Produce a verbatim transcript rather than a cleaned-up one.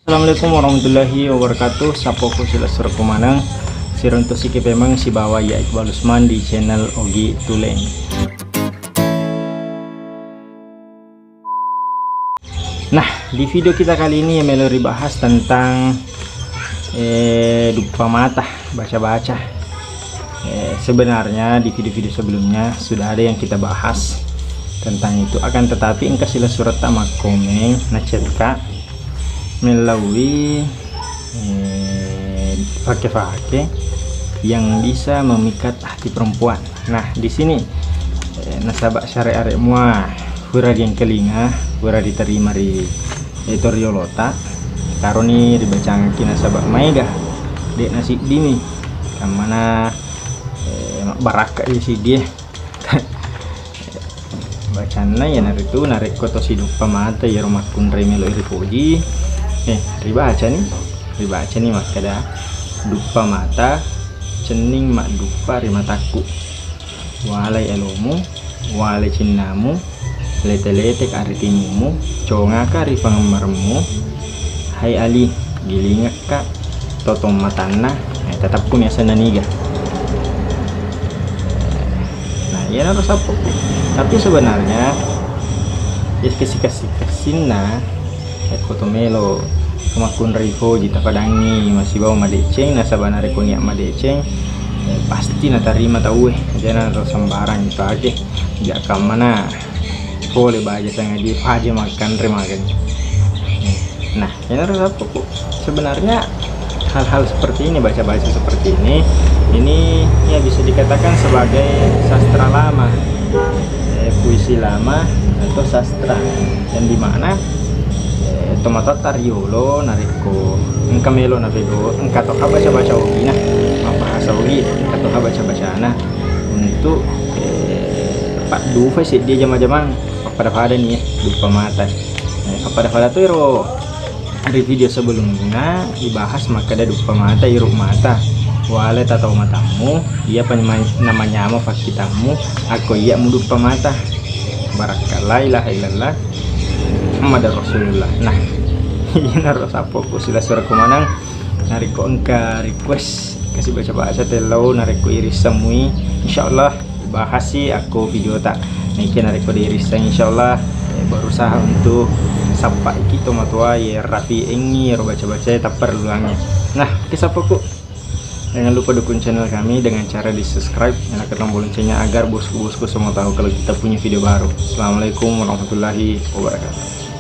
Assalamualaikum warahmatullahi wabarakatuh. Sappoku silessureng maneng. Siruntu siki pemeng sibawa ya Iqbal Usman di channel Ogi Tuleng. Nah, di video kita kali ini ya melo ribahas tentang eh, duppa mata, baca-baca. Eh, sebenarnya di video-video sebelumnya sudah ada yang kita bahas tentang itu. Akan tetapi engka silessuretta makkomeng, na chat ka melalui eh, fake-fake yang bisa memikat hati perempuan. Nah, di sini eh, nasaba syariat mua pura riengkalinga, pura diterima ri itu riolota, taroni ribacangki nasaba maega, de' nasiddimi kammana eh, mabbarakka i siddie. Bacanna iyanaritu, narekko to siduppa mata iyaro makkunrai melo ripoji, eh, ribacani, ribacani makkeda, duppa mata, cenning madduppa ri matakku. Walai elomu, walai cinnamu, lete-lete ka ri timumu, conga ka ri pangemmaremmu. Hai Ali, gilingekka totong matanna, eh, tetapku miasenna niga. Nah, iyanaro sappoku. Tapi sebenarnya, ya, kessi-kessi-kessinna, ekko to melo makkunrai foji tapadangi masibawa madeceng, nasaba narekko niat madeceng, eh, pasti natarima tauwe. Jana ro sembarang ipake. Jakammana pole baja sangadie paja makkanre magani. Nah, iyanaro sappoku. Sebenarnya hal-hal seperti ini, baca-baca seperti ini, ini ya bisa dikatakan sebagai sastra lama, eh, puisi lama atau sastra, yang dimana eh, tomatoatta riolo narekko engka melo napego, engka toha baca-baca ogina, mabbahasa ogi, engka toha baca-bacana untuk eh, paddufai seddie jama-jamang. Pappada-pada ni, eh, duppa mata. Eh, pappada-pada tu ero ri video sebelumnya dibahas makkeda duppa mata, iru mata. Wale tatau matammu, iya panyama-, namanyama pakkitammu, akko iya muduppa mata. Barakka la ilaha illallah Muhammadar Rasulullah. Nah, iyanaro sappoku silessureng maneng. Narekko engka request kasi baca-baca tellau, narekko irisseng mui, insyaallah bahasi akko video ta. Naiki narekko dirisseng, insyaallah eh, berusaha untuk sappa iki tomatoa ye rapi engi ro baca-baca tappa ri luangnge. Nah, oke sappoku. Jangan lupa dukung channel kami dengan cara di subscribe, nyalakan tombol loncengnya agar bosku-bosku semua tahu kalau kita punya video baru. Assalamualaikum warahmatullahi wabarakatuh.